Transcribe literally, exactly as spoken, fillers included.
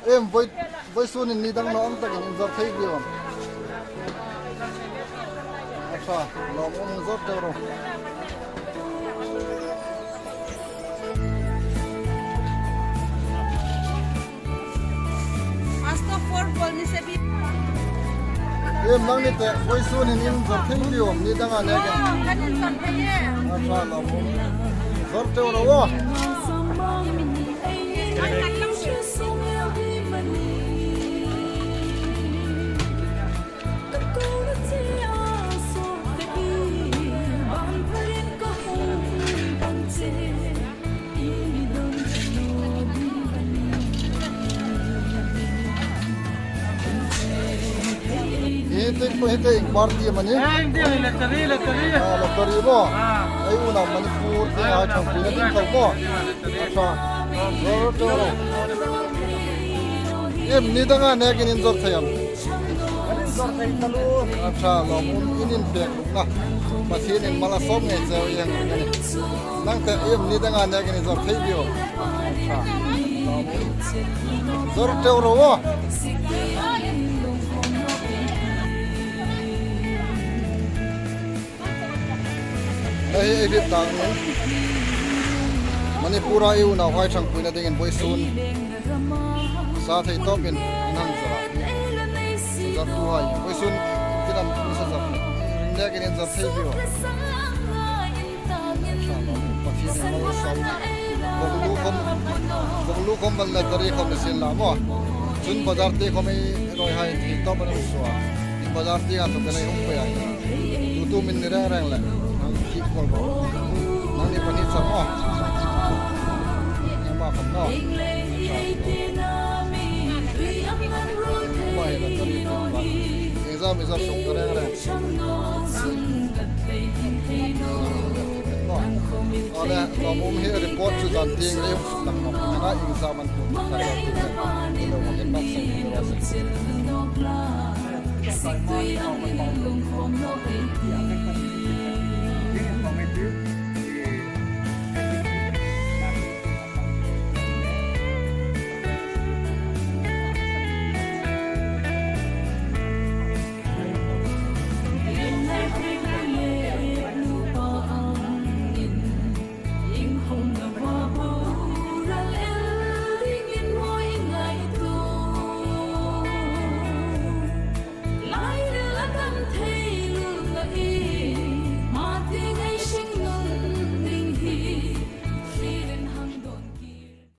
Em, voi, voisun in ni dang naw ang takin inzawr thei viu am? A ṭha, lawmum, zor teu ro. First of all, bol ni se bi. Em, nangni te voisun in inzawr thei viu am, ni danga nekin? Oh, kan inzawr thei e. A ṭha, lawmum. Zor teu ro aw. Hi te, hi te ieng party am a ni? Eh, ieng ti, lottery, lottery. Ah, lottery maw? Ah. Ei unau Manipur te hai ṭhangpuina ding kha maw? A ṭha. Ro, ro, ro. Em, ni danga nekin inzawr thei am? Kan inzawr thei taluo. A ṭha, lawmum, in inpek lukna. Pathienin mal a sawm ngei cheu i hang ring a nih. Nang te em, ni danga nekin inzawr thei viu? A ṭha. Zor teu ro aw. Hei, ei hriet dang ning. Manipur-a ei unauhai ṭhangpuina dingin voisun sa thei tawpin an hang zar a. Zartuhai, voisun tidam sa zar. Ring nekin inzawr thei viu? Pathienin mal a sawm. Vawng lu khawm, vawng lu khawm, mal lottery khawm ni sien la maw. Chun bazar te khawm ei ruolhai thei tawp an hung suo a. Bazar tienga thawkin ei hung pei a. Tutu min ni reng reng le. Nang thik kol bo. Nangni pahni chang aw. Ema khawm naw. Bai la ka ri tu ba. Exam is a suk ka reng reng. Ale, lawmum, hi report chu zan tieng ei hung suk lang nawk. Ana exam an tu. Ka lo tu. Lo ma ken bak seng.